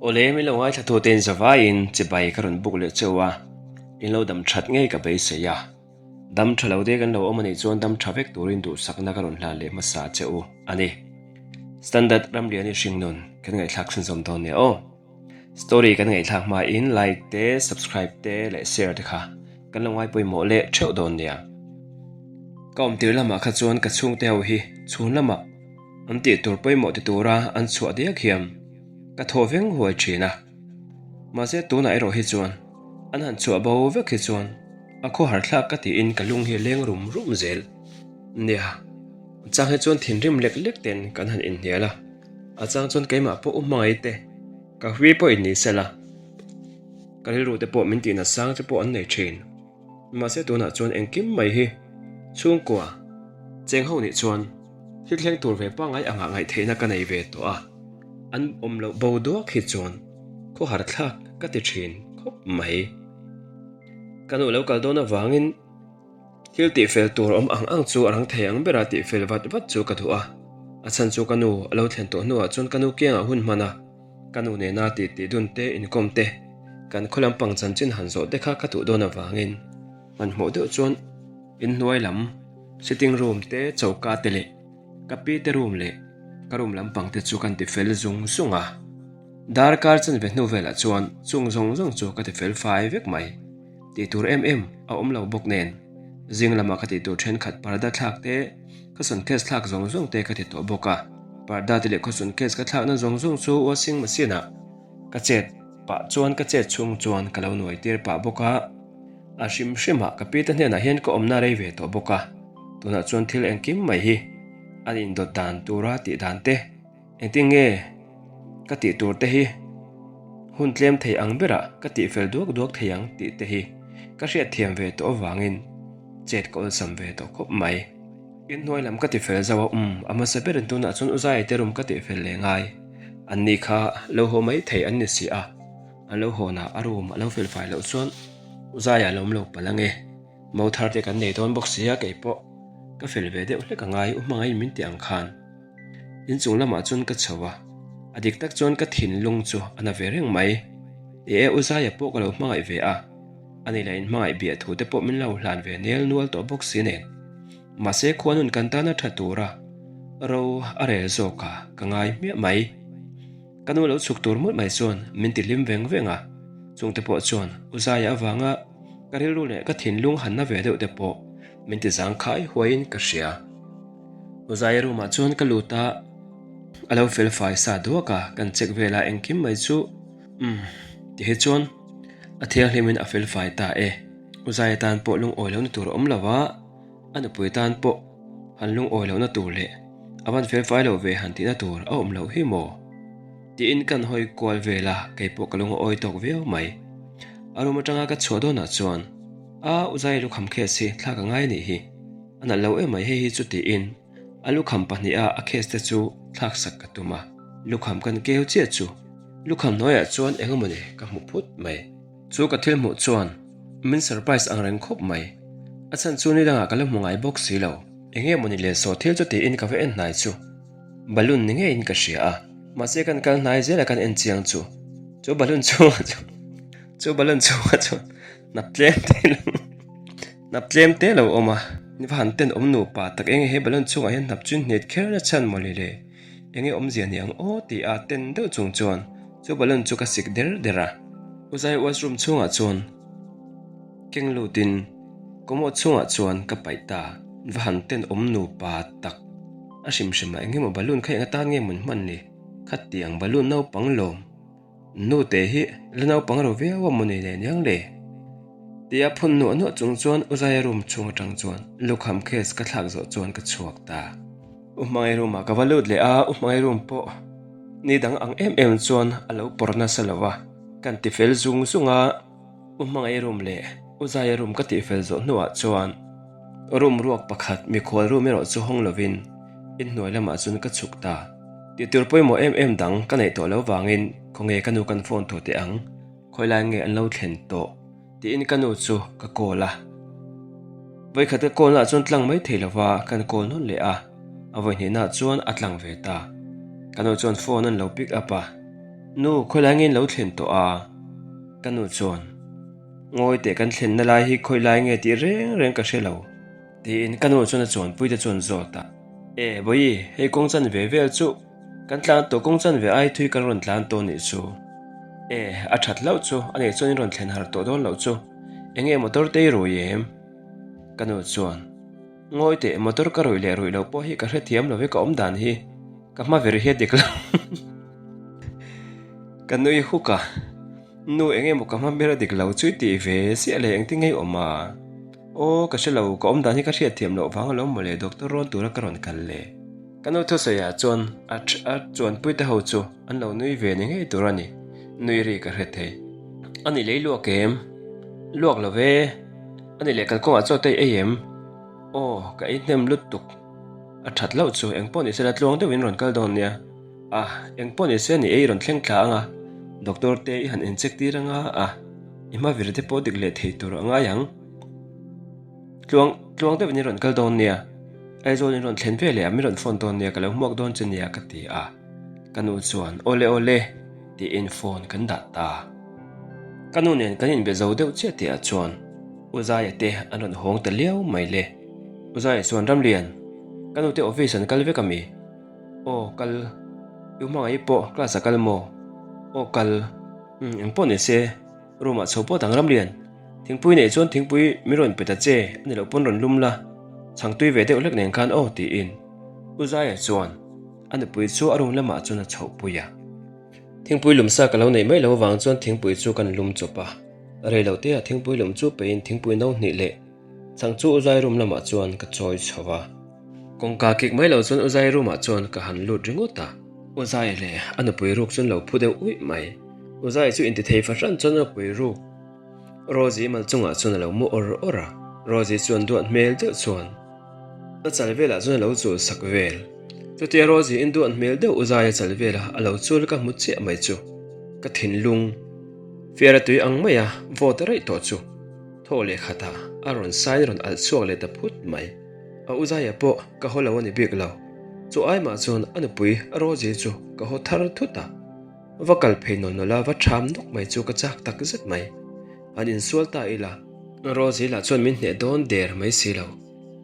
Awle min lo ngaithla tu te in zavaiin chibai ka rawn buk leh cheu a, in lo dam that ngei ka beisei a. Dam tha lo te kan lo awm anih chuan dam tha vek turin duhsakna ka rawn hlan leh hmasa che u a ni. Standard Ramliani hringnun kan ngaihthlak chhunzawm dawn nia aw. Story kan ngaihthlak hmain like te, subscribe te leh share te kha kan lo ngai pawimawh leh theuh dawn nia. Ka awm tir lamah kha chuan ka chhungte ho hi chhun lamah an tih tur pawimawh ti tura an chhuah diak hian ka thaw veng huai thin a. Mahse tunah erawh hi chuan an han chhuah bo vek hi chuan a khawhar thlak ka tiin ka lung hi a leng rum rum zel nia. Chang hi chuan thinrim lek lek ten kan han inhnial a. A chang chuan keimah pawh u hmangaih te, ka hui pawh in ni sela, ka rilru te pawh min tihna sang te pawh an nei thin. Mahse tunah chuan engkim mai hi chhungkua cheng ho nih chuan thil thleng tur ve pangngai angah ngaih theihna ka nei ve tawh a, an awm loh bo duak hi chuan khawhar thlak ka ti thin khawp mai. Ka nu lo kal dawn avangin. Thil tihfel tur awm ang ang chu a rang thei ang bera tihfel vat vat chu ka duh a. A chhan chu ka nu a lo thlen tawh hnuah chuan ka nu kiangah hun hman a, ka nu nena titi dun te, inkawm te, kan khaw lampang chanchin han zawh te kha ka duh dawn avangin hmanhmawh deuh chuan inhnuai lam sitting room te, choka te leh ka pi te room leh ka room lampang te chu kan tifel zung zung a. Darkar chanve hnu velah chuan chung zawng zawng chu ka tifel fai vek mai. Tih tur em em a awm lo bawk nen, zing lamah ka tih tur thenkhat parda thlak te, ka suitcase thlak zawng zawng te ka ti tawh bawk a. Parda te leh khaw suitcase ka thlakna zawng zawng chu washing machine ah ka chet pah chuan ka chet chhung chuan ka lo nuai tir pah bawk a. A hrim hrim ah ka pi te hnenah hian ka awmna rei ve tawh bawk a, tunah chuan thil engkim mai hi an indawt dan tura tih dan te, Engtin nge ka tih tur te hi hun tlem thei ang berah ka tih fel duak duak thei ang tih te hi ka hriat thiam ve tawh avangin chet ka awlsam ve tawh khawp mai. Inhnuai lam ka ti fel zauh a, umm a hmasa berin tunah chuan u Zai te room ka tih fel leh ngai. An ni kha lo haw mai thei an ni si a, an lo hawnah a room a lo fel fai loh chuan u Zaiah a lawm lo palh ange. Mo thar te kan nei dawn bawk si a keipawh ka fel ve deuh hlek angai u hmangaih min ti ang khan. Inchung lamah chuan ka chho a, a dik tak chuan ka thinlung chu a na ve reng mai. Ni e, U Zaia pawh ka lo hmangaih ve a, ani lah in hmangaih biah thu te pawh min lo hlan ve nel nual tawh bawk si nen. Mahse khuanun kan tana tha tura ro a rel zawk a ka ngai hmiah mai. Ka nu lo chhuk tur mawlh mai chuan min ti hlim veng veng a, chungte pawh chuan U Zaia avanga ka rilru leh ka thinlung han na ve deuh te pawh min ti zangkhai huaiin ka hria. Uzaia room ah chuan ka lut a, a lo fel fai sa duak a, kan check vel a engkim mai chu umm ti hi chuan a thianghlim in a fel fai ta e. Uzaia tan pawh lungawi lohna tur a awm lo a, a nupui tan pawh han lungawi lohna tur leh a van fel fai lo ve han tihna tur a awm loh hi maw? Tiin kan hawi kual vel a, keipawh ka lungawi tawk viau mai. A room atanga ka chhuah dawnah chuan a Uzaia lukham case hi thlak a ngai a nih hi. A nalh lo em mai hei hi chu tiin a lukham pahniha a case te chu thlak sak ka tum a, lukham kan keu chiah chu lukham hnuaiah chuan eng emaw ni ka hmu phut mai. Chu ka thil hmuh chuan min surprise ang reng khawp mai. A chhan chu ni dangah ka la hmu ngai bawk si lo. Eng emaw ni leh saw thil chu tiin ka va en hnai chu balloon ni ngeiin ka hria a, mahse kan kal hnai zela kan en chiang chu chu balloon chhungah chuan chu balloon chhungah chuan hnap tlem te lo. Hnap tlem te lo awm a, ni va han ten awm nupa tak enge he balloon chhungah hian hnap chu hnet kher na chhan mawle le, enge awmzia ni ang aw ti a ten deuh chung chuan chu balloon chu ka sik der der a. Uzai washroom chhungah chuan keng lutin commode chhungah chuan ka paih ta, ni va han ten awm nupa tak a hrim hrim a engemaw balloon kha eng atan nge mun hman ni, khatiang balloon naupang lawm. Nute hi la naupang ro viau a mawni leh niang le? Tia phun nuah nuah chung chuan U Zaia room chhung atang chuan lukham case ka thlak zawh chuan ka chhuak ta. U Hmangaih room ah ka va lut leh a, U Hmangaih room pawh ni dang ang em em chuan a lo pawr nasa lo a, kan ti fel zung zung a. U Hmangaih room leh U Zaia room ka tihfel zawh hnuah chuan room ruak pakhat mikhual room erawh chu hawng lovin inhnuai lamah chuan ka chhuk ta. Tihtur pawimawh em em dang ka neih tawh lo vangin khawnge ka nu kan phone tawh teh ang, khawilai nge an lo thlen tawh tiin ka nu chu ka call a. Vawikhat ka call naah chuan tlang mai thei lova kan call nawn leh a, a vawihnihnaah chuan a tlang ve ta. Ka nu chuan phone an lo pick up a. Nu, khawilai nge in lo thlen tawh a? Ka nu chuan, Ngawi teh kan thlenna lai hi khawilai nge tih reng reng ka hre lo, tiin ka nu chuan a chuanpui te chuan zawt a. E, Bawihi, hei kawng chanve vel chu kan tlan tawh kawng chanve ai thui kan rawn tlan tawh nih chu. E, a that hlauh chu, a nih chuan in rawn thlen har tawh dawn loh chu. Enge motor te i rui em? Ka nu chuan, Ngawi teh, motor ka ruih leh ruih loh pawh hi ka hrethiam lo ve ka awm dan hi. Ka hma ver hi a dik lo. Ka nui huk a, Nu eng emaw ka hma ber a dik lo chu i tih ve ziah le engtin nge i awm a? Aw ka hre lo, ka awm dan hi ka hriatthiam loh vang alawm mawle doctor rawn tura ka rawn kal le. Ka nu thusawi ah chuan a a chuanpui te ho chu an lo nui ve ni ngei tur a ni, nui ri ka hre thei. A ni lei luak em? Luak lo ve. A ni leh kalkawngah chaw te i ei em? Aw, ka ei hnem lutuk. A that loh chu engpawh ni sela tluang deuhin rawn kal dawn nia. A, engpawh ni se ni ei rawn thleng thla anga, doctor te i han incheck tir anga a, i hma vir te pawh dik leh thei tur a ngai ang. Tluang, tluang deuhin i rawn kal dawn nia. Aizawl in rawn thlen ve leh a, min rawn phone dawn nia, ka lo hmuak dawn che nia ka ti a. Ka nu chuan, Awle awle, tiin phone kan dah ta. Ka nu nen kan inbe zo deuh chiah tih ah chuan U Zaia te an rawn hawng ta liau mai le. U Zaia chuan, Ramlian, ka nu te office an kal vek a mi? Aw, kal. I u hmangaih pawh class a kal maw? Aw, kal. Umm, engpawh ni se, room ah chho pawh dang Ramlian. Thingpui neih chuan thingpui min rawn pe ta che, a ni loh pawn rawn lum la. Chhang tui ve deuh hlek nen khan aw tiin U Zaia chuan a nupui chu a room lamah chuan a chhohpui a. Thingpui lum sa ka lo neih mai lo avang chuan thingpui chu kan lum chawp a, rei lo te ah thingpui lum chu peiin thingpui no hnih leh chhang chu Uzai room lamah chuan ka chawi chho a. Kawngka kik mai lo chuan Uzai room ah chuan ka han lut ringawt a, Uzai leh a nupui ruk chuan lo phu deuh uih mai. Uzai chu intithei fahran chuan a nupui ruk Rosie mal chungah chuan a lo mu awr awr a, Rosie chuan duat hmel deuh chuan a chal velah chuan a lo chul sak vel. Chutia Rosie in duat hmel deuh Uzaia chal vela a lo chul ka hmu chiah mai chu ka thinlung fiara tui ang maia vawt raih tawh chu thaw leh khatah a rawn sain rawn alh chhuak leh ta phut mai. A Uzaia pawh ka haw lo a ni bik lo. Chu ai mah chuan a nupui Rosie chu ka haw thar thut a. Va kal phei nawl nawl a, va ṭham nawk mai chu ka chak tak zet mai. Han insual ta ila, Rosie lah chuan min hneh dawn der mai si lo.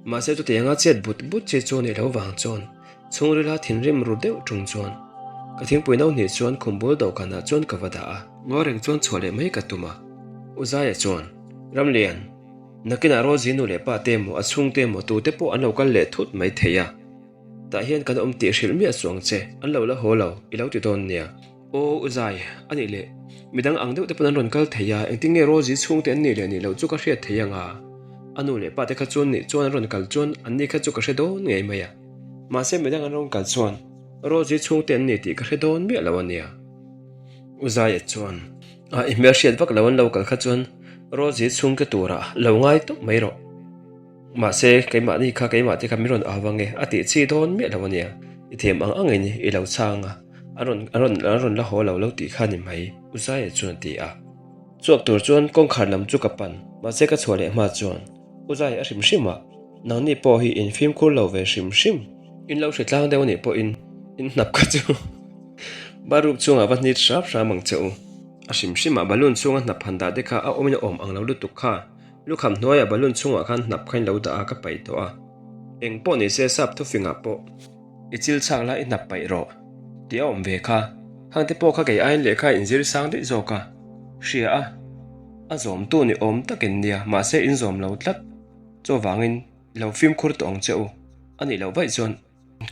Mahse chutianga chet but but chi chu a nih loh vang chuan chhungrila thinrim ru deuh ṭung chuan ka thingpui no hnih chuan khum bul dawhkanah chuan ka va dah a. Ngaw reng chuan chhuah leh mai ka tum a. U Zaia chuan, Ramlian, nakinah Rosie nu leh pa te emaw a chhungte emaw tute pawh an lo kal leh thut mai thei a. Tah hian kan awm tih hrilh miah suh ang che, an lo la haw lo, i lo ti dawn nia. Aw u Zai, a nih leh, midang ang deuh te pawn an rawn kal thei a, engtin nge Rosie chhungte an nih leh nih loh chu ka hriat thei ang a? A nu leh pa te kha chuan nih chuan an rawn kal chuan an ni kha chu ka hre dawn ngei mai a. Mahse midang an rawn kal chuan Rosie chhungte an ni tih ka hre dawn miah lo a nia. U Zaia chuan, A, i hmelhriat vak lo an lo kal kha chuan Rosie chhungte turah lo ngai tawp mai rawh. Mahse, keimahni kha keimah te kha min rawn au ang e, a tih chi dawn miah lo a nia. I thiam ang angin i lo chhang a, a rawn a rawn a rawn la haw lo lo tih kha ni mai, U Zaia chuan a ti a. Chhuak tur chuan kawngkhar lam chu ka pan, mahse ka chhuah leh hma chuan U Zaia a hrim hrim a, nangni pawh hi in fimkhur lo ve hrim hrim. In lo hre tlang deuh a nih pawhin in hnap kha chu bathroom chhungah va hnit hrap hram ang che u. A hrim hrimah balloon chhunga hnap han dah te kha a awmin a awm ang lo lutuk kha. Lukham hnuaiah balloon chhungah khan hnap kha in lo dah a, ka paih tawh a. Eng pawh ni se sap thufingah pawh i chil chhak la i hnap paih rawh tih a awm ve kha. Hang te pawh kha kei aiin lehkha in zir sang daih zawk a, hria a, a zawmtu ni awm takin nia mahse in zawm lo tlat. Chuvangin i lo fimkhur tawh ang che u a nih loh vaih chuan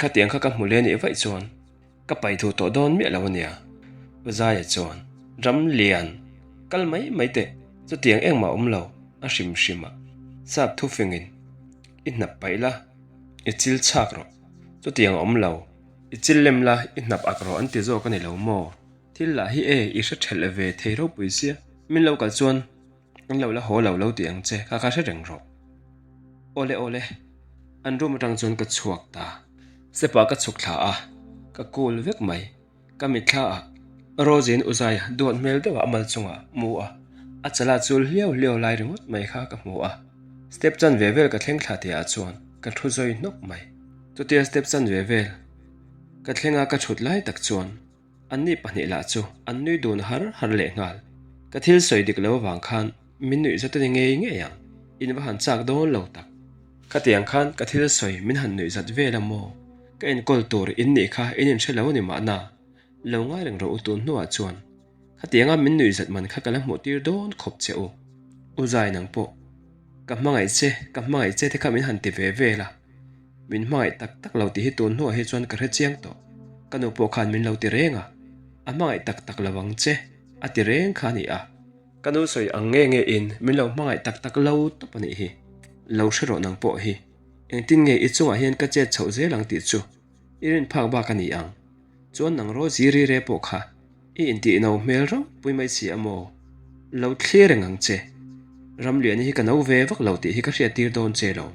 khatiang kha ka hmu leh nih vaih chuan Ka pai duh tawh dawn miah lo a nia. U Zaia chuan, Ram lian, kal mai mai teh, chutiang engmah awm lo, a hrim hrim a. Sap thufingin, I hnap paih la, i chil chhak rawh, chutiang a awm lo, i chil lem la, i hnap ak rawh an ti zawk a ni lo maw? Thil lah hi e, i hre thelh ve thei ropui sia. Min lo kal chuan An lo la haw lo lo ti ang che, kha kha hre reng rawh. Awle awle, an room atang chuan ka chhuak ta. Step ah ka chhuk thla a, ka cool vek mai. Ka mitthla ah Rosie-in Uzaia duat hmel deuh a mal chungah mu a, a chala chul hliau hliau lai ringawt mai kha ka hmu a. Step chanve vel ka thleng thla tih ah chuan ka thu zawi hnawk mai. Chutia step chanve vel ka thleng a ka thut lai tak chuan. Anni pahnih lah chu an nui dun har har lehnghal. Ka thil sawi dik lo avang khan min nuih zat a ni ngei ngei ang, in va han chak dawn lo tak. Khatiang khan ka thil sawi min han nuih zat vel a maw? Ka enkawl tur in nih kha in inhre lo a ni mahna. Lo ngai reng rawh u tun hnuah chuan. Khatianga min nuih zat man kha ka la hmuh tir dawn khawp che u. U Zai nang pawh ka hmangaih che, ka hmangaih che te kha min han ti ve vel a. Min hmangaih tak tak lo tih hi tun hnuah hi chuan ka hre chiang tawh. Ka nu pawh khan min lo ti reng a, a hmangaih tak tak lo ang che a ti reng kha a ni a. Ka nu sawi ang nge nge in min lo hmangaih tak tak lo tawp a nih hi. Lo hre rawh nang pawh hi. Engtin nge i chungah hian ka chet chhoh zel ang tih chu i rin phak bak a ni ang. Chuan nang Rosie rire pawh kha i intih no hmel ropui mai si a maw? Lo thlir reng ang che. Ramliani hi ka no ve vak lo tih hi ka hriat tir dawn che lo.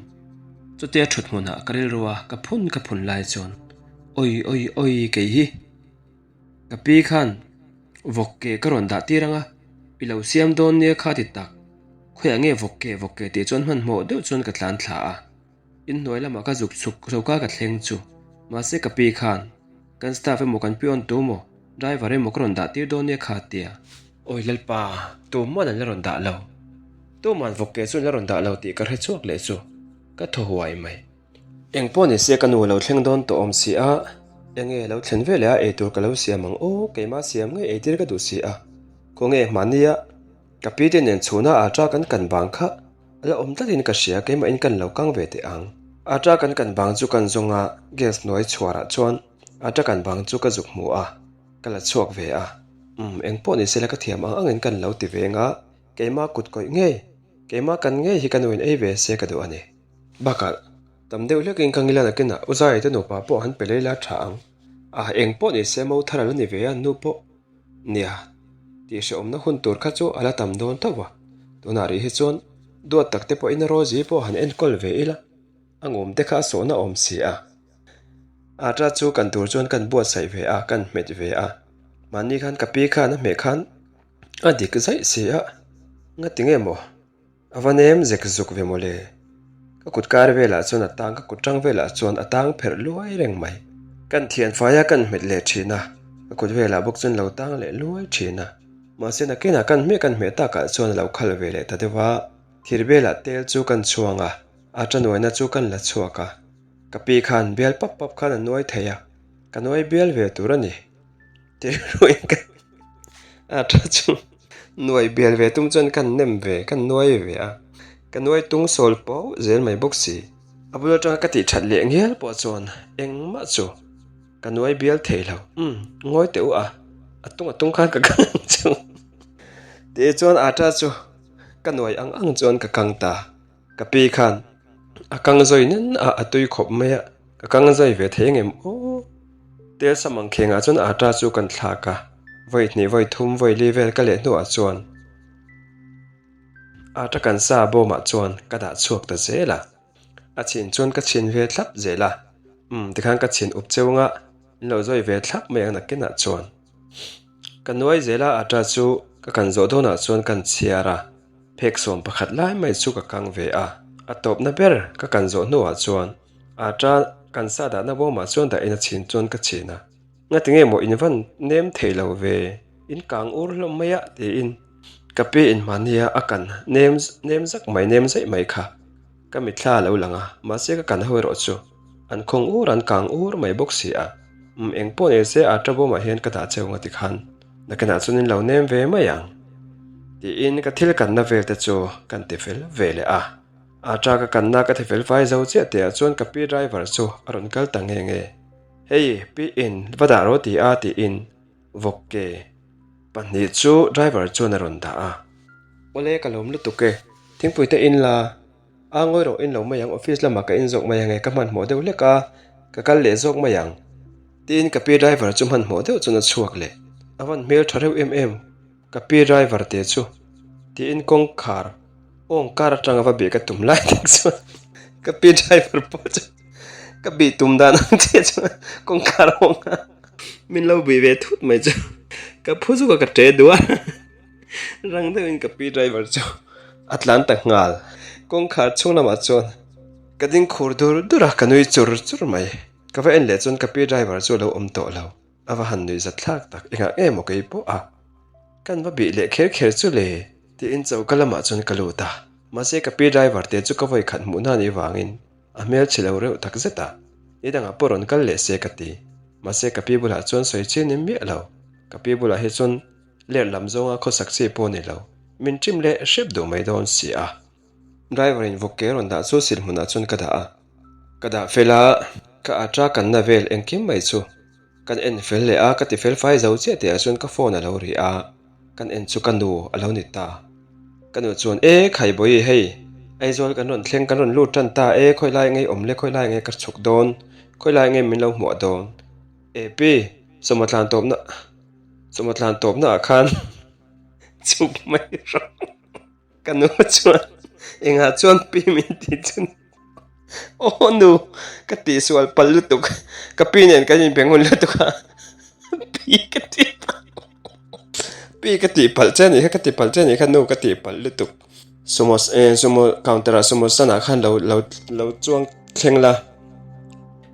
Chutia thut hmunah ka rilru a ka phun ka phun lai chuan Awi awi awi kei hi ka pi khan vawk ke ka rawn dah tir ang a, i lo siam dawn nia kha ti tak. Khawiah nge vawk ke vawk ke tih chuan hmanhmawh deuh chuan ka tlan thla a. Inhnuai lamah ka zuk chhuk chhoka ka thleng chu. Mahse ka pi khan, Kan staff emaw kan peon tu maw, driver emaw ka rawn dah tir dawn nia kha tia. Awi Lalpa, tuman an la rawn dah lo. Tuman vawk ke chu an la rawn dah lo tih ka hre chhuak leh chu ka thaw huai mai. Eng pawh ni se ka nu a lo thleng dawn tawh awm si a, enge lo thlen ve leh a eitur ka lo siam ang aw, keimah siam ngei eitir ka duh si a. Khawnge hmahnia ka pi te nen chhuna aṭa kan kan bang kha A la awm tlatin ka hria, keimahin kan lo kang ve teh ang. Aṭa kan kan bang chu kan zawng a, gas hnuai chhuarah chuan aṭa kan bang chu ka zuk hmu a, ka la chhuak ve a. Umm, eng pawh ni sela ka thiam ang angin kan lo ti ve nga, keimah kut kawih ngei, keimah kan ngei hi ka nuin ei ve se ka duh a ni. Bakah, tam deuh hlekin ka ngila nakinah U Zai te nupa pawh han pe lei la tha ang. A, eng pawh ni se mo thar a la ni ve a, nu pawh. Nia, tih hrehawmna hun tur kha chu a la tam dawn tho a, tunah rih hi chuan duat tak te pawhin Rosie pawh han enkawl ve ila, a ngum te kha a sawhna awm si a. Ata chu kan tur chuan kan buatsaih ve a, kan hmet ve a, mahni khan ka pi khan a hmeh khan a dik zaih si a, ngati nge maw? A va nem zek zuk ve mawle. Ka kut kar velah chuan a tang, ka kut tang velah chuan a tang pherh luai reng mai. Kan thian faia kan hmet leh thin a, ka kut velah bawk chuan lo tang leh luai thin a. Mahse nakinah kan hmeh kan hmeh takah chuan a lo khal ve leh ta deuh a, thir velah tel chu kan chhuang a, a tanuaina chu kan la chhuak a. Ka pi khan bial pap pap khan a nuai thei a, ka nuai bial ve tur a ni. Tirruin ka a tha chu nuai bial ve tum chuan kan nem ve kan nuai ve a ka nuai tung sawl pawh zel mai bawk si a bul atanga ka tih that leh ngial pawh chuan engmah chu ka nuai bial thei lo umm ngawi teh u a a tung a tung khan ka kang ang chu tih chuan ata chu ka nuai ang ang chuan ka kang ta. Ka pi khan a kang zawi nen a a tui khawp mai a, ka kang zai ve thei engem aw. Tel sam ang khengah chuan atta chu kan thlak a, vawi hnih vawi thum vawi li vel ka leh hnuah chuan atta kan sa bawmah chuan ka dah chhuak ta zel a, a chhin chuan ka chhin ve thlap zel a, umm tikhan ka chhin up cheu nga min lo zawi ve thlap mai ang nakinah chuan. Ka nuai zel a atta chu ka kan zawh dawnah chuan kan chhiar a. Phek sawm pakhat lai mai chu ka kang ve a, a tawpna ber ka kan zawh hnuah chuan ata kan sa dahna bawmah chuan dahin a chhin chuan ka chhin a, Ngati nge maw in van nem thei lo ve, in kang ur hlawm mai a tiin ka pi in mahnia a kan nem nem zak mai nem zaih mai kha ka mitthla a lo lang a, mahse ka kan ho erawh chu an khawng ur an kang ur mai bawk si a, umm engpawh ni se ata bawmah hian ka dah cheu ngati khan. Nakinah chuan in lo nem ve mai ang tiin ka thil kanna vel te chu kan ti fel ve leh a. Aṭa ka kanna ka ti fel fai zo chiah tih ah chuan ka pi driver chu a rawn kal ta nge nge. Hei pi in va dah rawh ti a tiin vawk ke pahnih chu driver chuan a rawn dah a. Awle ka lawm lutuk e, thingpui te in la. A ngawi rawh in lo mai ang office lamah ka in zawk mai ang e ka hmanhmawh deuh hlek a ka kal leh zawk mai ang tiin ka pi driver chu hmanhmawh deuh chuan a chhuak leh a van hmel tha reuh em em ka pi driver te chu tiin kawngkhar awng kar atanga va bih ka tum lai tak chuan ka pi driver pawh chu ka bih tum dan ang chiah chuan kawngkhar awng a min lo bih ve thut mai chu ka phu zuk a ka ṭe duh a. Rang deuhin ka pi driver chu a tlan ta nghal. Kawngkhar chhung lamah chuan ka ding khur dur dur a, ka nui chur chur mai. Ka va en leh chuan ka pi driver chu a lo awm tawh lo. A va han nuih zat thlak tak, engah nge maw kei pawh a? Kan va bih leh kher kher chu le, tiin choka lamah chuan ka lut a. Mahse ka pi driver te chu ka vawi khat hmuh hna nih vangin a hmel chhe lo reuh tak zet a. Ni dangah pawh rawn kal leh se ka ti. Mahse ka pi bulah chuan sawi chi ni miah lo. Ka pi bulah hi chuan ler lam zawnga khawsak chi pawh ni lo. Min ṭim leh hrep duh mai dawn si a. Driver in vawk ke rawn dah chu sil hmunah chuan ka dah a. Ka dah fel a, ka ata kanna vel engkim mai chu kan en fel leh a, ka ti fel fai zo chiah tih ah chuan ka phone a lo ri a, kan en chu ka nu a lo ni ta. Ka nu chuan, E Khaibawi, hei Aizawl kan rawn thleng, kan rawn lut tan ta e, khawi lai nge awm le, khawi lai nge ka chhuk dawn, khawi lai nge min lo hmuah dawn? E pi, sawma tlan tawpna, sawma tlan tawpna ah khan chhuk mai rawh. Ka nu chuan engah chuan pi min ti chu ni aw nu ka tihsual pal lutuk ka pi nen kan inbe ngun lutuk a pi ka ti pi ka tih palh che anih kha ka ti palh che anih kha nu ka tih palh lutuk sumo eh sumo counter ah sumo sana khan lo lo lo chuang thleng la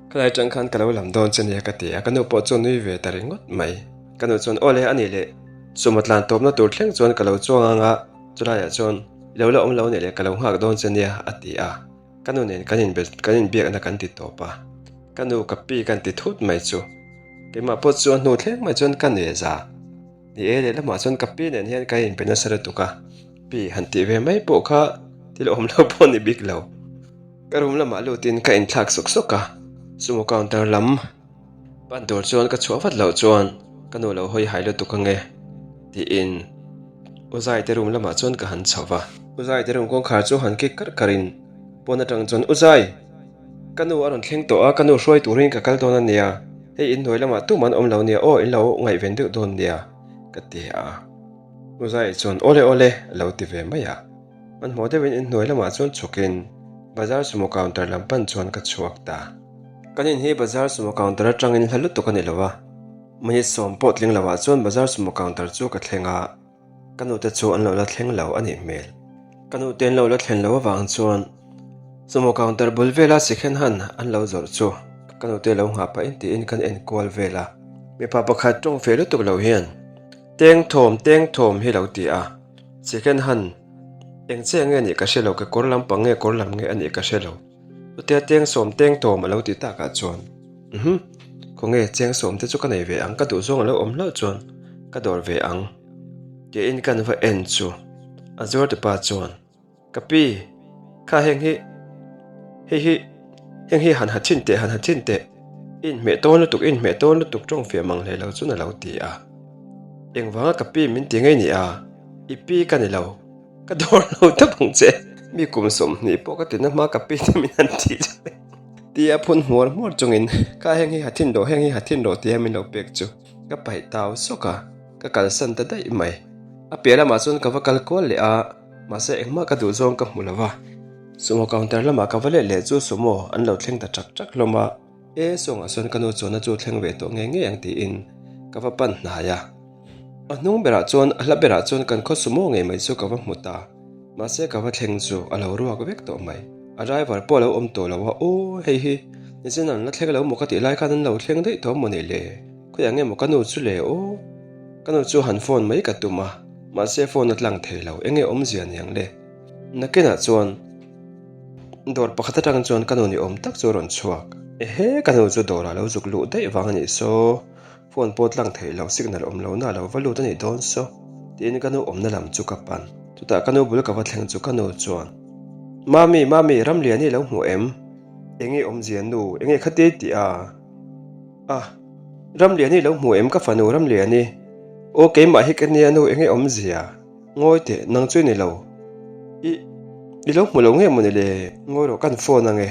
khalai atang khan ka lo lam dawn che nia ka ti a ka nu pawh chu a nui ve ta ringawt mai ka nu chuan aw le anih leh. Suma tlan tawpna tur thleng chuan ka lo chuang ang a, chulaiah chuan i lo la awm lo nih leh ka lo nghak dawn che nia a ti a, ka nu nen kan inbe kan inbiakna kan ti tawp a, ka nu ka pi kan ti thut mai chu keimah pawh chu a hnu thleng mai chuan ka ne za ni e lehlamah chuan ka pi nen hian kan inbe nasa lutuk a, pi han tih ve mai pawh kha thil awm lo pawh ni bik lo. Ka room lamah lutin ka inthlak sawk sawk a, sumo counter lam. Pan tur chuan ka chhuah vat loh chuan ka nu lo hawi hai lutuk ange tiin U Zaite room lamah chuan ka han chho va. U Zaite room kawngkhar chu han kik karh karhin pawn atang chuan U Zai! Ka nu a rawn thleng tawh a, ka nu hruai turin ka kal dawn a nia, hei inhnuai lamah tum an awm lo nia aw, in lo ngaihven deuh dawn nia ka ti a. U Zai chuan Awle awle a lo ti ve mai a. Hmanhmawh deuhin inhnuai lamah chuan chhukin bazar sumo counter lam pan chuan ka chhuak ta. Kan in hi bazar sumo counter atangin hla lutuk a ni lo a, minute sawm pawh tling loah chuan bazar sumo counter chu ka thleng a, ka nute chu an lo la thleng lo a nih hmel. Ka nute an lo la thlen lo avang chuan sumo counter bul vela second hand an lo zawrh chu ka nute lo nghah pahin tiin kan en kual vel a. Mipa pakhat tawng fe lutuk lo hian Teng thawm teng thawm hi lo ti a, second hand eng chiah nge nih ka hre lo, ka kawr lampang nge kawr lam nge a nih ka hre lo. Chutia cheng sawm teng tawm a lo ti takah chuan Uhmm, khawnge cheng sawm te chu ka nei ve ang, ka duh zawng a lo awm hlauh chuan ka dawr ve ang tiin kan va en chu a zuarte pa chuan Ka pi, kha heng hi, hei hi, heng hi han ha thin teh, han ha thin teh, i inhmeh tawn lutuk, i inhmeh tawn lutuk tawng fiah mang hlei lo chuan a lo ti a. Engvanga ka pi min ti ngei ni a, i pi ka ni lo. Ka dawr lo tawp ang che. Mi kum 20 pawh ka tina hma ka pi te min han tih chu le. Tia phun hmuar hmuar chungin kha heng hi ha thin rawh, heng hi ha thin rawh tia min lo pek chu ka paih tau sawk a, ka kalsan ta daih mai. A piah lamah chuan ka va kal kual leh a, mahse engmah ka duh zawng ka hmu lo va. Sumo counter lamah ka va let leh chu sumo an lo thleng ta chak chak hlawm a, e sawngah sawn ka nu chuanna chu thleng ve tawh ngei ngei ang tiin ka va pan hnai a. A hnung berah chuan a hla berah chuan kan khaw sumo ngei mai chu ka va hmu ta. Mahse ka va thleng chu a lo ruak vek tawh mai. A driver pawh a lo awm tawh lo a, aw hei hi nichin an la thleng lo maw ka tih lai khan an lo thleng daih tawh maw ni le? Khawiah nge maw ka nu chu le aw? Ka nu chu han phone mai ka tum a, mahse phone a tlang thei lo, enge awmzia niang le? Nakinah chuan dawr pakhat atang chuan ka nu ni awm tak chu a rawn chhuak. Ehe ka nu chu dawrah lo zuk luh daih vang a nih saw. Phone pawh tlang theih loh signal awm lo na lo va lut a nih dawn saw tiin ka nu awmna lam chu ka pan. Chutah ka nu bul ka va thleng chu ka nu chuan, Mami, Mami, Ramliani lo hmu em? Enge awmzia nu, enge khati tih a? A, Ramliani lo hmu em ka fanu Ramliani? Aw keimah hi ka nia nu, enge awmzia? Ngawi teh, nang chu i ni lo. I, i lo hmu lo nge mawni le? Ngawi rawh, kan phone ange.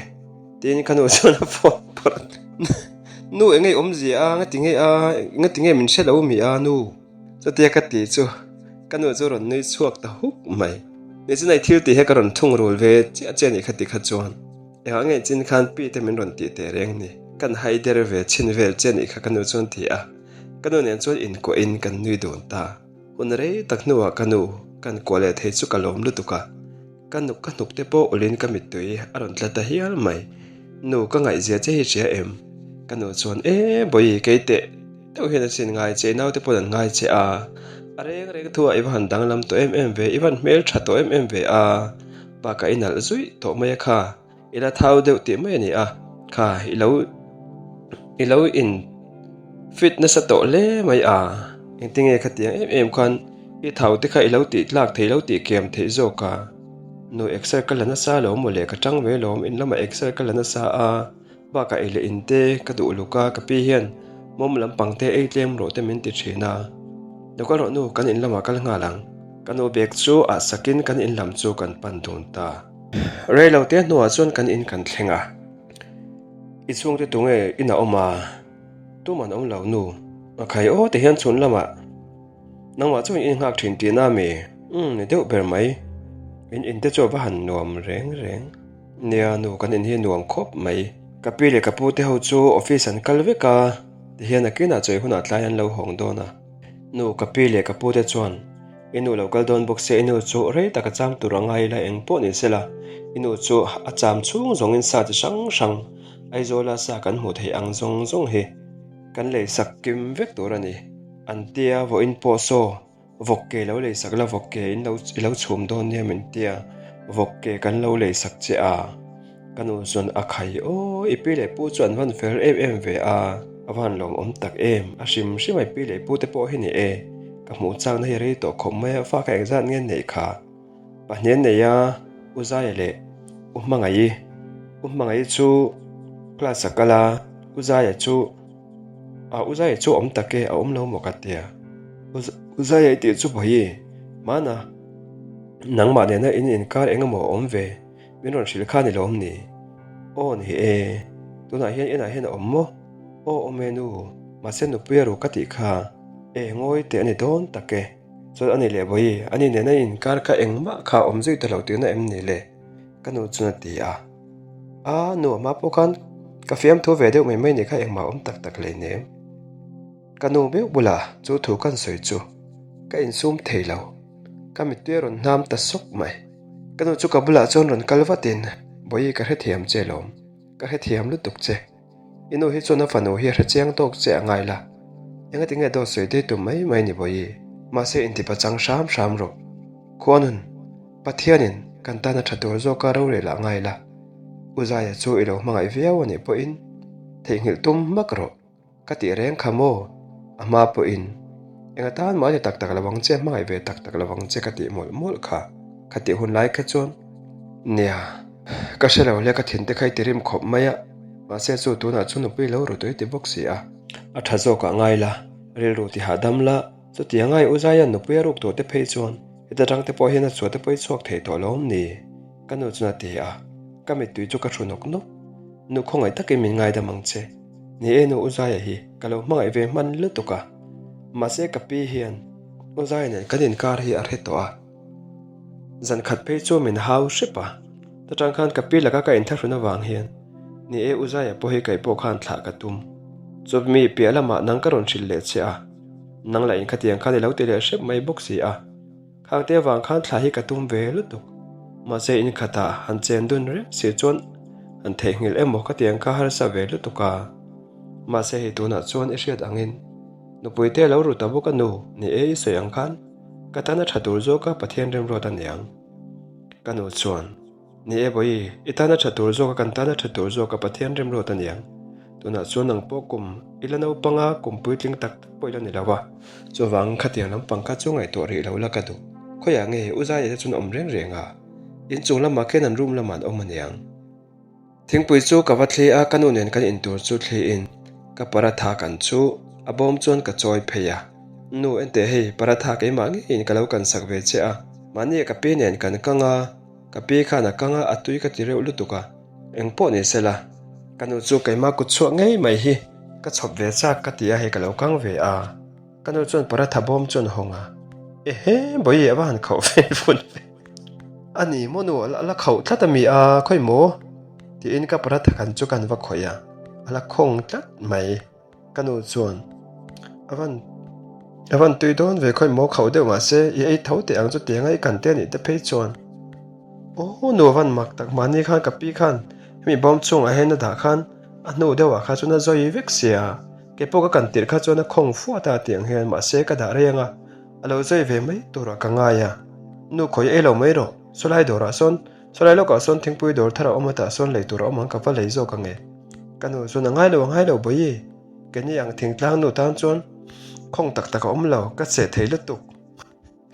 Tiin ka nu chuan a phone phawrh a. Nu enge i awmzia a, ngati nge a, ngati nge min hre lo mi a nu? Chutia ka ti chu ka nu chu rawn nui chhuak ta huk mai. Nichina i thil tih hi ka rawn thung rul ve chiah chiah anih kha ti kha chuan engah nge chin khan pi te min rawn tih teh reng ni. Kan hai der ve chhin vel chiah anih kha ka nu chuan ti a. Ka nu nen chuan inkuahin kan nui dun ta. Hun rei tak hnuah ka nu kan kuah leh thei chu ka lawm lutuk a. Ka nuk ka hnuk te pawh ulin ka mittui a rawn tla ta hial mai. Nu ka ngaihzia che hi hria em? Ka nu chuan, E Bawihi kei teh. deuh hian a sin ngai che, naute pawh an ngai che a. A reng reng thu ah i va han danglam tawh em em ve, i van hmeltha tawh em em ve a, bakah i nalh zuih tawh mai a kha. I la thau deuh tih mai a ni a, kha i lo i lo in fit nasa tawh hle mai a, engtinge khatiang em em khan i thau te kha i lo tih tlak thei lo tih kiam theih zawk a, nu exer ka la nasa lo maw le ka tang ve lawm in lamah exer ka la nasa a, bakah ei leh in te ka duh luk a ka pi hian mawm lampang te ei tlem rawh te min ti thin a, lo kal rawh nu kan in lamah kal nghal ang, ka nu bag chu ah sakin kan in lam chu kan pan dun ta. Rei lo te hnuah chuan kan in kan thleng a, i chhungte tunge in a awm a, tuman awm lo nu, a khai aw ti hian chhun lamah nangmah chuan in nghak thin tihna mi, umm ni deuh ber mai, in in te chu a va han nuam reng reng nia nu kan in hi nuam khawp mai, ka pi leh ka pu te ho chu office an kal vek a ti hian a kinah chawi hunah tlai an lo hawng dawn a, nu ka pi leh ka pu te chuan. I nu lo kal dawn bawk se i nu chu rei tak a cham tur a ngai ila eng pawh ni sela i nu chu a cham chhung zawngin sa chi hrang hrang Aizawla sa kan hmuh theih ang zawng zawng hi kan lei sak kim vek tur a ni. An tia vawiin pawh saw vawk ke lo lei sak la vawk ke in lo i lo chhum dawn nia min tia vawk ke kan lo lei sak che a. Ka nu chuan a khai aw, i pi leh pu chu an van fel em em ve a, a van lawmawm tak em, a hrim hrim a i pi leh pu te pawh hi ni e, ka hmuh chakna hi rei tawh khawp mai a, fa kha engzat nge neih kha? Pahnih an nei a, U Zaia leh U Hmangaih-i, U Hmangaih-i chu class a kal a, U Zaia chu ah U Zaia chu a awm tak e, a awm lo maw ka tia, U Zaia i tih chu Bawihi, hmana nangmah nena in inkar eng emaw a awm ve? Min rawn hrilh kha ni lo awm ni? Aw ni e, tunah hian inah hian a awm maw? Aw awm e nu, mahse nupui a ru ka tih kha. E ngawi teh a ni dawn tak e. Chuan a ni leh Bawihi, ani nena inkar kha engmah kha a awm zui ta lo tihna em ni le? Ka nu chuan a ti a. A, nu a hma pawh khan ka fiamthu ve deuh mai mai ni kha engmah a awm tak tak hleinem. Ka nu meuh bulah chu thu kan sawi chu ka insum thei lo, ka mittui a rawn hnam ta sawk mai. Ka nu chu ka bulah chuan rawn kal vatin, Bawihi ka hrethiam che lawm, ka hrethiam lutuk che. I nu hi chuan a fanu hi a hrechiang tawk che a ngai la. Engati nge dawt sawi dei tum mai mai ni Bawihi, mahse intipa chang hram hram rawh. Khuanun, Pathianin kan tana tha tur zawka rorel ah ngai la. U Zaia chu i lo hmangaih viau a nih pawhin theihnghilh tum hmak rawh. Ka tih reng kha maw? A hma pawhin, Eng atan mah a ti tak tak lo ang che, hmangaih ve tak tak lo ang che ka tih mawlh mawlh kha. Ka tih hun lai kha chuan, Nia, ka hre lo hle, ka thinte kha i ti rim khawp mai a, mahse chu tunah chu nupui lo ru tui ti bawk si a. A tha zawkah ngai la, rilru ti hahdam la, chutiang ai u Zaia'n nupui a ruk tawh te phei chuan heta tang te pawh hian a chhuah te pawh i chhuak thei tawh lo awm ni? Ka nu chuan a ti a, ka mittui chu ka hru nawk nawk. Nu khawngaih takin min ngaidam ang che. Ni e nu U Zaia hi ka lo hmangaih ve hman lutuk a, mahse ka pi hian U Zaia nen kan inkar hi a hre tawh a, zan khat phei chu min hau hrep a, chutang khan ka pi laka ka inthlahrun avang hian ni e U Zaia pawh hi kei pawh khan thlah ka tum. Chumi piah lamah nang ka rawn hrilh leh che a, nang lah inkhatiang khan i lo ti leh hrep mai bawk si a. Khangte avang khan thla hi ka tum ve lutuk. Mahse inkhatah han chen dun reng si chuan han theihnghilh emaw ka tiang kha harsa ve lutuk a. Mahse hei tunah chuan i hriat angin nupuite lo ru ta bawk a nu ni e i sawi ang khan ka tan a tha tur zawk a Pathian remruat a niang. Ka nu chuan. Ni e Bawihi, i tana tha tur zawk a kan tana tha tur zawk a Pathian remruat a niang. Tunah chuan nang pawh kum i la naupang a, kum puitling tak tak pawh i la ni lo a. Chuvang khatiang lampang kha chu ngaihtuah rih lo la ka duh. Khawiah nge U Zaia te chuan awm reng reng a? Inchung lamah khian an room lamah an awm a niang. Thingpui chu ka va thli a, ka nu nen kan intur chu thliin ka paratha kan chu a bawm chuan ka chawi phei a. Nu enteh hei paratha keimah ngeiin ka lo kan sak ve che a, mahni ka pi nen kan kang a, Ka pi khan a kang a, a tui ka ti reuh lutuk a, eng pawh ni sela, ka nu chu keimah kut chhuak ngei mai hi ka chhawp ve chak ka ti a, hei ka lo kang ve a, ka nu chuan paratha bawm chuan hawng a, ehe Bawihi a va han khauh ve vun ve a ni maw nu a la khauh tlat a mi a, khawi maw? tiin ka paratha kan chu kan va khawih a, a la khawng tlat mai. Ka nu chuan, A van a van tui dawn ve khawi maw khauh deuh mahse i ei tho teh ang chu tiang a i kan te a nih te phei chuan. Aw nu a van mak tak mahni khan ka pi khan hemi bawm chungah hian a dah khan a hnu deuhah kha chuan a zawi vek sia. Kei pawh ka kan tirh kha chuan a khawng fuat a tih ang hian mahse ka dah reng a, a lo zai ve mai turah ka ngai a. Nu khawi ei lo mai rawh, sawlai dawrah sawn, sawlai lawkah sawn thingpui dawr thar a awm a tah sawn lei tur a awm ang ka va lei zawk ang e. Ka nu chuan a ngai lo a ngai lo bawihi, keini ang thingtlang nu tan chuan khawng tak tak a awm lo, ka cheh thei lutuk.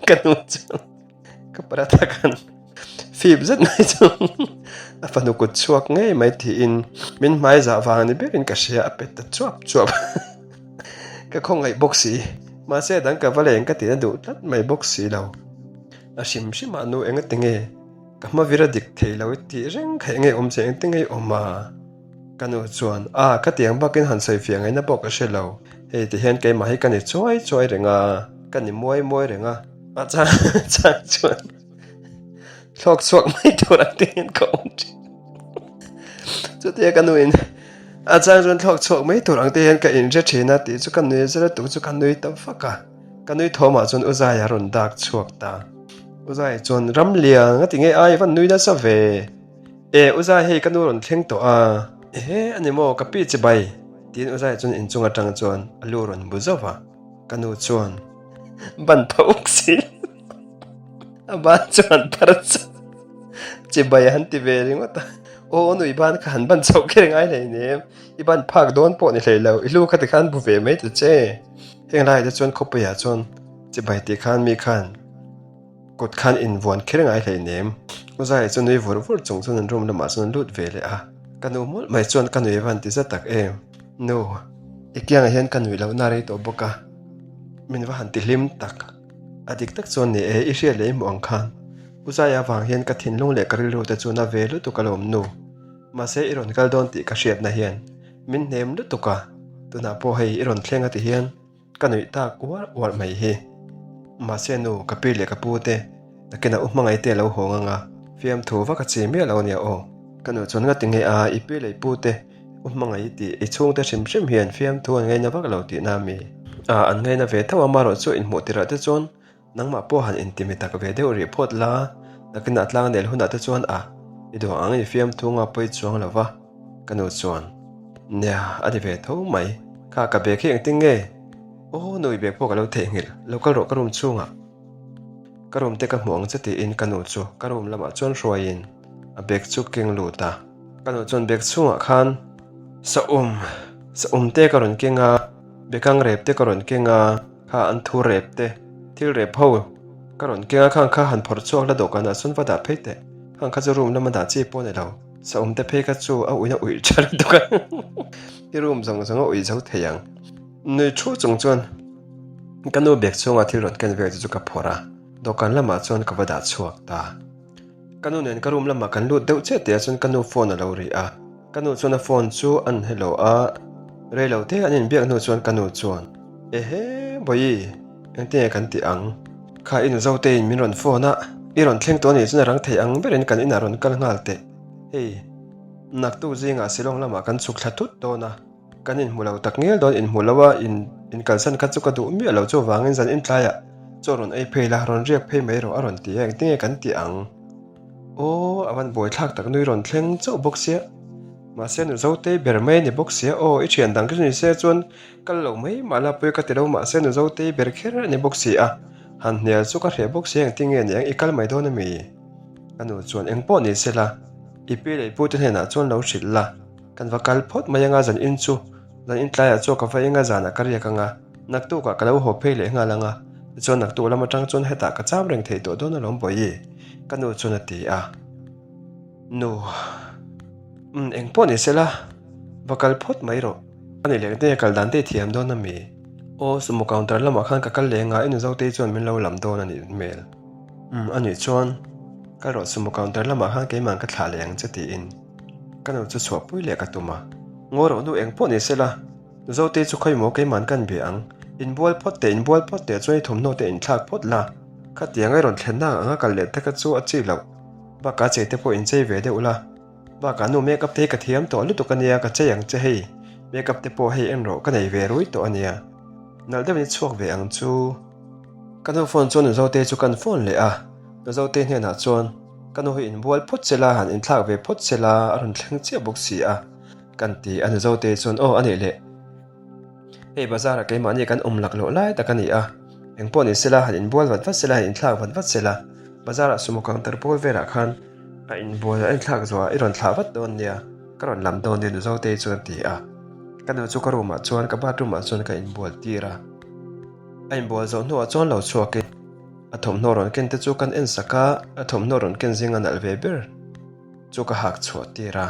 Ka nu chuan ka paratha khan fip zet mai chu a fanu kut chhuak ngei mai tiin min hmai zah vang ni berin ka hria a pet ta chuap chuap ka khawngaih bawk si mahse a dang ka va leng ka tihna duh tlat mai bawk si lo a hrim hrim ah nu engati nge ka hma vir a dik thei lo i tih reng kha enge awm che engti nge i awm a. Ka nu chuan, A, ka tiang bakin han sawi fiah ngaihna pawh ka hre lo. Hei ti hian keimah hi ka ni chuai chuai reng a, ka ni muai muai reng a. A chang chang chuan thlawk chhuak mai tur ang te hian ka awm thin. Chutia ka nuin a chang chuan thlawk chhuak mai tur ang te hian ka inhre thin a tih chu ka nui zet a tuk chu ka nui ta vak a. Ka nui thawmah chuan U Zaia rawn dak chhuak ta. U Zaia chuan, Ramliang, a ti nge ai van nui nasa ve. E, U Zai hei ka nu rawn thleng tawh a. Ehe, a ni maw, ka pi chibai, tiin U Zai chuan inchung atang chuan a lu rawn bu zauh va. Ka nu chuan ban pha uk si a ban chuan phar chauh chibai a han ti ve ringawt a. Aw, nu i ban kha han ban chauh kher ngai hlei nem, i ban phak dawn pawh ni hlei lo, i lu kha tikhan bu ve mai ta che. Heng laiah te chuan khawpuiah chuan chibai tih khan mi khan. Kut khan invuan kher ngai hlei nem. U Zai chu nui vur vur chung chuan an room lamah chuan an lut ve leh a. Ka nu mawlh mai chuan ka nui van ti zet tak em. Nu, i kiangah hian ka nuih lohna rei tawh bawk a, min va han ti hlim tak. A dik tak chuan ni e, i hriat leh i hmuh ang khan. U Zai avang hian ka thinlung leh ka rilru te chu na ve lutuk alawm nu. Mahse i rawn kal dawn tih ka hriatna hian min hnem lutuk a, tunah pawh hei i rawn thleng a ti hian Ka nuih tak uar uar mai hi. Mahse nu, ka pi leh ka pu te, nakinah u hmangaih te a lo hawng anga, fiamthu vak a chi miah lo ania aw. Ka nu chuan ngati nge a, i pi leh i pu te, u hmangaih tih i chhungte hrim hrim hian fiamthu an ngaina vak lo tihna a mi? A, an ngaina ve tho a, marawh chu inhmuh tirah te chuan Nangmah pawh han intimi tak ve deuh rih phawt la, nakinah tlang nel hunah te chuan a, i duh ang i fiamthu nga pawi chuang lo va, ka nu chuan, Nia, a ni ve tho mai, kha ka bag hi engtin nge? Aw, nu i bag pawh ka lo theihnghilh, lo kal rawh ka room chhungah, ka room te ka hmuh ang che tiin ka nu chu ka room lamah chuan hruaiin a bag chu keng lut a. Ka nu chuan bag chhungah khan saum, saum te ka rawn keng a, bekang rep te ka rawn keng a, Kha an thu rep te, thil rep ho ka rawn keng a, khang kha han phawrh chhuak la dawhkanah chuan va dah phei teh, khang kha chu room lama dah chi pawh a ni lo, saum te phei kha chu a uina uih tha lutuk a, i room zawng zawng a uih zo thei ang. Nui thu chung chuan ka nu bag chhunga thil rawn ken vel te chu ka phawrh a, dawhkan lamah chuan ka va dah chhuak ta. Ka nu nen ka room lamah kan lut deuh chiah tihah chuan ka nu phone a lo ri a, ka nu chuan a phone chu an hello a, reilo te an inbiak hnu chuan ka nu chuan, Ehe Bawihi, engtin nge kan tih ang? Kha i nu Zoteiin min rawn phone a, i rawn thleng tawh anih chuan a rang thei ang berin kan inah rawn kal nghal teh. Hei, naktuk zingah Shillong lamah kan chhuk thla thut dawn a. Kan inhmu lo tak ngel dawn, inhmu lo a, in inkalsan kha chu ka duh miah lo chuvangin zan intlaiah chaw rawn ei phei la, rawn riak phei mai rawh a rawn ti a, engtin nge kan tih ang? Aw, a van buaithlak tak nui rawn thleng chauh bawk sia, mahse nu Zotei ber mai a ni bawk sia, aw i thian dang chu ni se chuan kal lo mai mah la pawi ka ti lo, mahse nu Zotei ber kher a ni bawk si a, han hnial chu ka hreh bawk sia engtin nge ni ang i kal mai dawn a mi? Ka nu chuan engpawh ni se la, i pi leh i pute hnenah chuan lo hrilh la. Kan va kal phawt mai anga zan in chu, zan in tlaiah chuan ka va eng a zanah ka riak anga, naktukah ka lo haw phei leh nghal anga, tichuan naktuk lam atang chuan hetah ka cham reng thei tawh dawn alawm Bawihi, ka nu chuan a ti a. Nu, umm eng pawh ni sela, va kal phawt mai rawh, a ni leh nge kal dan te i thiam dawn ami? Aw, sumo counter lamah khan ka kal leh anga i nu Zotei chuan min lo lam dawn a nih hmel. Umm a nih chuan, kal rawh sumo counter lamah khan keimah ka thlah leh ang che tiin. Ka nu chu chhuahpui leh ka tum a. Ngaw rawh nu eng pawh ni se la, Zote chu khawi maw keiman kan bia ang. Inbual phawt teh, inbual phawt teh chuan i thawmhnaw te inthlak phawt la. Khatiang a i rawn thlenna ang anga kal leh te kha chu a chi loh. Bakah chei te pawh inchei ve deuh la. Bakah nu makeup te hi ka thiam tawh lutuk a nia, ka chei ang che hei. Makeup te pawh hei en rawh, ka nei ve rui tawh a nia. Nalh deuhin i chhuak ve ang chu. Ka nu phone chuan nu Zote chu kan phone leh a, nu Zote hnenah chuan, Ka nu hi inbual phawt se la, han inthlak ve phawt se la, a rawn thleng chiah bawk si a, kan ti a. Nu Zote chuan, Aw, a nih leh. Hei bazar ah keimahni kan awm lak loh lai tak a ni a, engpawh ni sela han inbual vat vat sela han inthlak vat vat sela, bazar ah sumo counter pawl velah khan a inbual a inthlak zawh ah i rawn thlah vat dawn nia, ka rawn lam dawn nia Nuzotei chuan a ti a. Ka nu chu ka room ah chuan ka bathroom ah chuan ka inbual tir a, a inbual zawh hnuah chuan lo chhuak in a thawmhnaw rawn ken te chu kan en sak a, a thawmhnaw rawn ken zinga nalh ve ber chu ka hak chhuah tir a,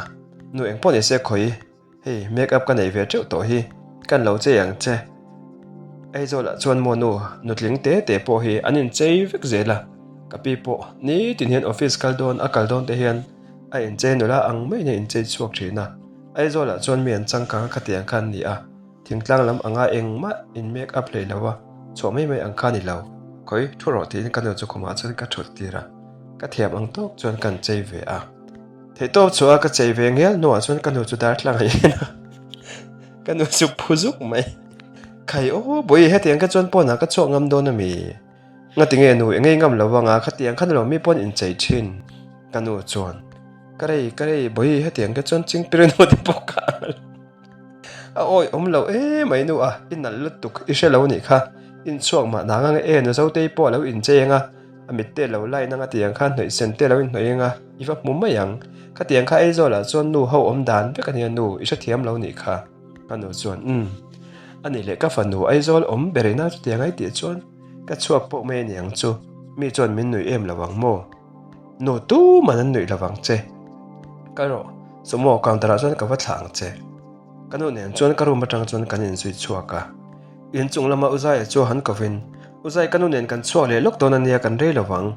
nu engpawh ni se khawi. Hei make up ka nei ve teuh tawh hi, kan lo chei ang che. Aizawlah chuan maw nu nutling te te pawh hi an inchei vek zel a, ka pi pawh nitin hian office kal dawn a kal dawn te hian a inchei nula ang maiin a inchei chhuak thin a, Aizawlah chuan mi an changkang a khatiang kha an ni a, thingtlang lam anga engmah in make up hlei lo a, chhuah mai mai ang kha a ni lo. Khawi thu rawh tiin ka nu chu khumah chuan ka thut tir a, ka thiam ang tawk chuan kan chei ve a. Theihtawp chhuah a ka chei ve ngial hnuah chuan ka nu chu darthlalang a en a, ka nu chu phu zuk mai. Khai aw bawi hetiang kha chuan pawnah ka chhuak ngam dawn a mi? Ngatinge nu i ngei ngam lo vang a, khatiang khan lo mi pawn inchei thin. Ka nu chuan, Ka rei, ka rei bawi hetiang kha chuan chingpir nu te pawh ka ang lo. A awi awm lo emai nu a, i nalh lutuk i hre lo nih kha, inchhuak mah nang ang e nu Zotei pawh a lo inchei ang a, A mit te lo line anga tiang kha hnawih sen te lo inhnawih anga i va hmu mai ang. Khatiang kha Aizawlah chuan nu ho awm dan vek ania nu i hrethiam lo nih kha. Ka nu chuan umm. A nih leh ka fanu Aizawl awm ber ina chutiang ai tih chuan ka chhuak pawh mai aniang chu mi chuan min nuih em lo ang maw? Nu tuman an nuih lo vang che. Kal rawh, sumo counter ah chuan ka va thlah ang che. Ka nu nen chuan ka room atang chuan kan inzui chhuak a. Inchung lama U Zaia chu han kovin, U Zai ka nu nen kan chhuak leh lawk dawn ania kan rei lo vang,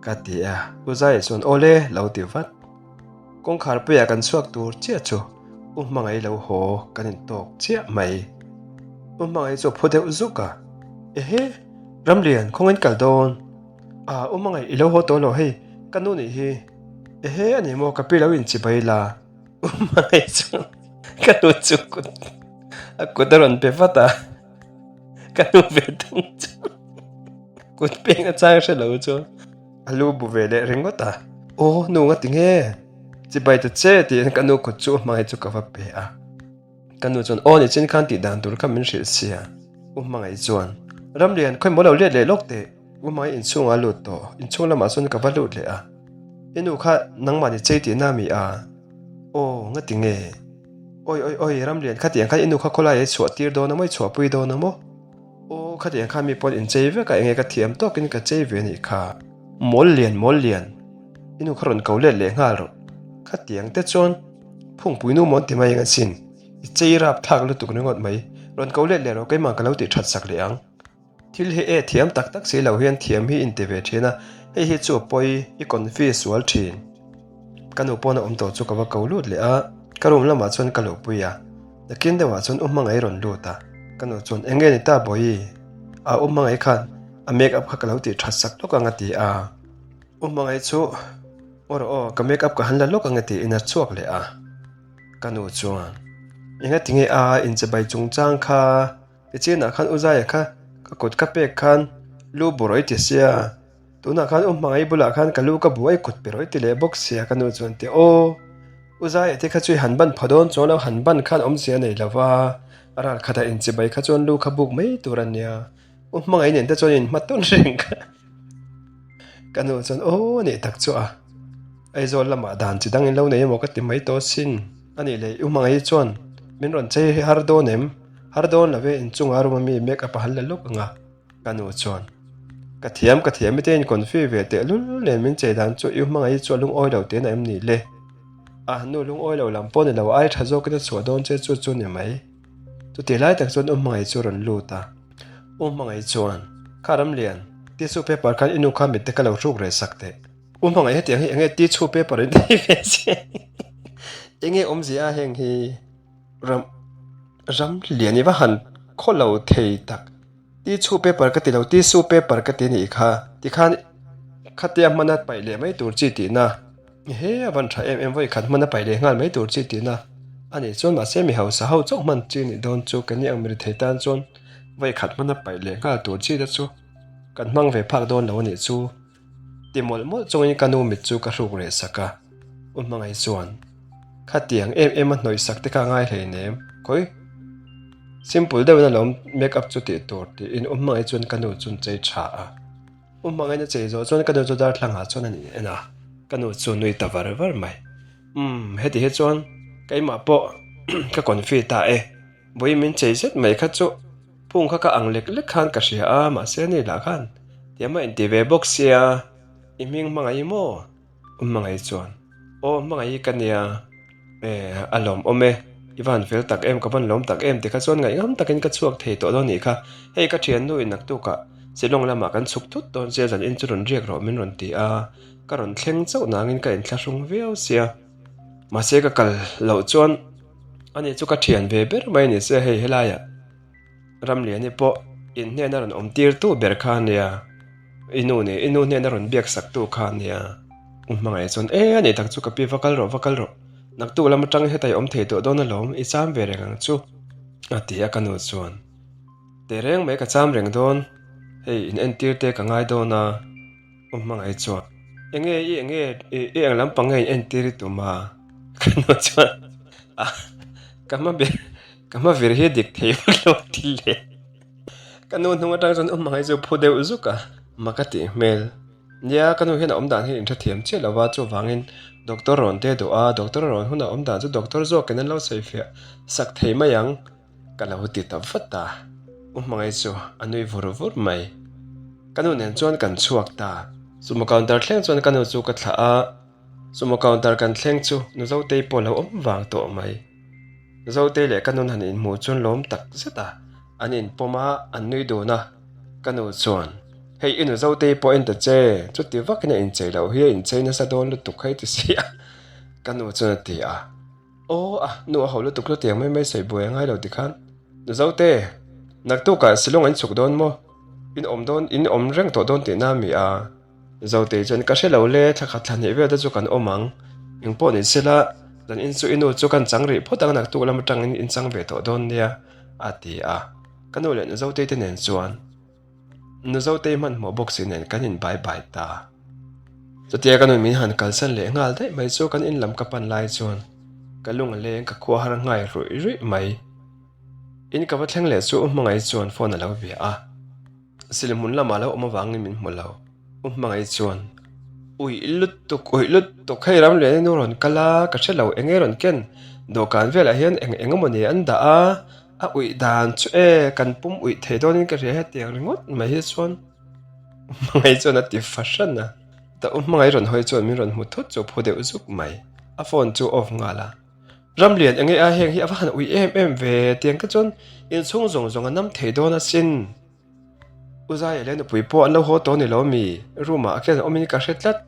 ka ti a. U Zaia chuan Aw le, lo ti vat. Kawngkhar puiah kan chhuak tur chiah chu U Hmangaih lo haw kan intawk chiah mai. U Hmangaih chu a phu deuh zuk a, Ehe, Ramlian, khawngin kal dawn? Ah, U Hmangaih i lo haw tawh lo hei, ka nu nih hi. Ehe, a ni maw, ka pi lo inchibai la. U Hmangaih chu ka nu chu kut a kut a rawn pe vat a, ka nu ve thung chu kut peng a chang hre lo chu a lu bu ve leh ringawt a, aw nu nga ti nge chibai ta che tiin ka nu kut chu U Hmangaih chu ka va pe a, ka nu chuan aw nichin khan tih dan tur kha min hrilh sia, U Hmangaih chuan Ramlian khawi maw lo let leh lawk teh. U Mai inchhungah a lut tawh, inchhung lamah chuan ka va lut leh a. I nu kha nangmah ni chei tihna mi a? Aw, nga ti nge? Awi awi awi, Ramlian khatiang khan i nu kha khawlai ei chhuah tir dawn a maw, i chhuahpui dawn a maw? Aw, khatiang khan mi pawn inchei vek a, enge ka thiam tawkin ka chei ve anih kha. Mawl lian, mawl lian, i nu kha rawn ko let leh nghal rawh. Khatiang te chuan phungpui nu mawn ti mai ang asin, i chei rap thlak lutuk ringawt mai, rawn ko let leh rawh, keimah ka lo tih that sak leh ang. Thil hi e thiam tak tak si lo hian thiam hi inti ve thin a, hei hi chu a pawi i confi sual thin. Ka nu pawn a awm tawh chu ka va ko lut leh a, ka room lamah chuan ka luhpui a, nakin deuhah chuan U Hmangaih rawn lut a, ka nu chuan eng nge ni ta Bawihi? A U Hmangaih khan a make up kha ka lo tih that sak lawk ang a ti a, U Hmangaih chu aw rawh aw ka make up ka han la lawk ang e tiin a chhuak leh a, ka nu chuan engatinge a inchibai chungchang kha Tichinah khan U Zaia kha ka kut ka pek khan lu bu rawih ti sia, tunah khan U Hmangaih bulah khan ka lu ka bu ai kut pe rawih ti leh bawk sia ka nu chuan ti aw. U Zaia te kha chu i han ban pha dawn chuang lo, han ban khan awmzia a nei lo va, a ral khatah inchibai kha chuan lu kha buk mai tur a nia. U Hmangaih nen te chuan inhma tawn reng kha. Ka nu chuan aw a nih tak chu a, Aizawl lamah dan chi dang in lo nei emaw ka ti mai tawh asin. A nih leh U Hmangaih chuan min rawn chei hi har dawn em? Har dawn lo e, inchungah room a mi make up a hal la lawk ang a, ka nu chuan. Ka thiam, ka thiam i te in confi ve teh lul nen min chei dan chu U Hmangaih chu a lungawi lo tihna em ni le? A nu lungawi lo lam pawh ni lo, ai tha zawkin a chhuah dawn che chu chu ni mai. Chutih lai tak chuan U Hmangaih chu a rawn lut a. U Hmangaih chuan, Kha Ramlian, tissue paper khan i nu kha mit te ka lo hruk reh sak teh. U hmangaih hetiang hi enge tissue paper in ti ve che enge awmzia a heng hi ram ram lian i va han khaw lo thei tak tissue paper ka ti lo tissue paper ka ti anih kha tikhan khatia hmana paih leh mai tur chi tihna he a van tha em em vawi khat hmana paih leh nghal mai tur chi tihna anih chuan mahse mi hausa ho chauh hman chi anih dawn chu keini ang mirethei tan chuan vawi khat hmana paih leh nghal tur chi te chu kan hmang ve phak dawn lo anih chu. Ti mawlh mawlh chungin ka nu mit chu ka hruk reh sak a, U Hmangaih chuan, Khatiang em em a hnawih sak te kha a ngai hleinem, khawi? Simple deuhin alawm make up chu tih tur tiin u hmangaih chuan ka nu chu an chei tha a. U hmangaihna chei zawh chuan ka nu chu darthlangah chuan an in en a, ka nu chu nui ta var var mai. Umm heti hi chuan keimah pawh ka confi ta e, vawi min chei zet mai kha chu phung kha ka ang lek lek khan ka hria a, mahse ani lah khan tiam a inti ve bawk sia, i hming hmangaih maw? U hmangaih chuan, Aw hmangaih hi ka nia, e a lawm awm e, i van fel tak em, ka van lawm tak em tikha chuan ngaihngam takin ka chhuak thei tawh dawn nih kha, hei ka thiannu in naktukah Shillong lamah kan chhuk thut dawn sia zan in chu rawn riak rawh min rawn ti a, ka rawn thleng chauh nangin ka inthlahrung viau sia, mahse ka kal loh chuan ani chu ka thian ve ber mai ni sia hei helaiah. Ramliani pawh in hnena rawn awm tir tu ber kha ania, i nu nih i nu hnena rawn biak sak tu kha ania. U hmangaih chuan e a nih tak chu ka pi va kal rawh va kal rawh, naktuk lam atang heta i awm thei tawh dawn alawm i cham ve reng ang chu a ti a ka nu chuan teh reng mai ka cham reng dawn hei in entir te ka ngai dawn a. U hmangaih chuan enge i enge i eng lampang nge in entir i tum a ka nu chuan a ka hma ber Ka hma vir hi dik thei vak lo a ti leh. Ka nu hnung atang chuan awm angai chu phu deuh zuk a, ma ka tih hmel. Nia, ka nu hian a awm dan hi inhrethiam chiah lo va, chuvangin doctor rawn te duh a, doctor a rawn hunah awm dan chu doctor zawkin an lo sawifiah sak thei mai ang ka lo ti ta vat a. U hmangaih chu a nui vur vur mai. Ka nu nen chuan kan chhuak ta. Sumo counter thleng chuan ka nu chu ka thlah a, sumo counter kan thleng chu nu Zotei pawh a lo awm vang tawh mai. Zotei leh ka nun han inhmuh chuan lawm tak zet a, an inpawm a, an nui dun a. Ka nu chuan, Hei i nu Zotei pawh en ta che, chuti vakin a inchei loh hi a inchei nasa dawn lutuk hei ti si a, ka nu chuan a ti a. Aw a, nu a ho lutuk hla tiang mai mai sawi buai a ngai lo tikhan. Nu Zote, naktukah Shillong an chhuk dawn maw? In awm dawn, in awm reng tawh dawn tihna a mi a? Zotei chuan ka hre lo le, thla khat thla hnih vel te chu kan awm ang. Eng pawh ni sela, zan in chu i nu chu kan chang rih phawt ang naktuk lam atangin in chang ve tawh dawn nia, a ti a. Ka nu leh nu Zotei te nen chuan nu Zotei hmanhmawh bawk si nen kan in bai bai ta. Chutia ka nu min han kalsan leh nghal daih mai chu kan in lam ka pan lai chuan ka lung a leng ka khua har nghai ruih ruih mai. In ka va thleng leh chu u hmangaih chuan phone a lo bia a. Silhmun lamah lo awm avangin min hmu lo. U hmangaih chuan, Uih lutuk, uih lutuk, hei Ramliani nu rawn kal a, ka hre lo, eng nge rawn ken? Dawhkan velah hian eng eng emaw ni an dah a, a uih dan chu e, kan pum uih thei dawnin ka hria hetiang ringawt mai hi chuan U hmangaih chuan a ti fahran a. Chutah U hmangaih rawn hawi chuan min rawn hmu thut chu phu deuh zuk mai. A phone chu off nghal a. Ramlian enge a heng hi a va han ui em em ve tiang te chuan inchhung zawng zawng a nam thei dawn asin. U Zaia leh nupui pawh an lo haw tawh ni lo mi room ah a khian awmin ka hre tlat.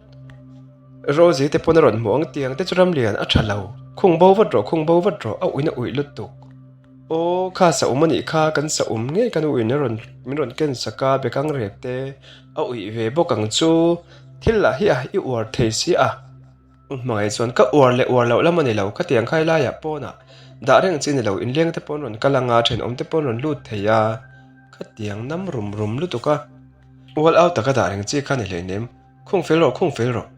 Rosie te pawn a rawn hmuh ang tiang te chu Ramlian a tha lo khung bo vat rawh khung bo vat rawh a uina uih lutuk. Aw kha sa um anih kha kan sa um ngei kan uina rawn min rawn ken sak a bekang rep te a uih ve bawk ang chu thil lah hi a i uar thei si a. U hmangaih chuan ka uar leh uar loh lam a ni lo, khatiang khai laiah pawnah dah reng chi a ni lo, inleng te pawn rawn kal anga thenawm te pawn rawn lut thei a, khatiang nam rum rum lutuk a, ual au taka dah reng chi kha ni hleinem, khung fel rawh khung fel rawh.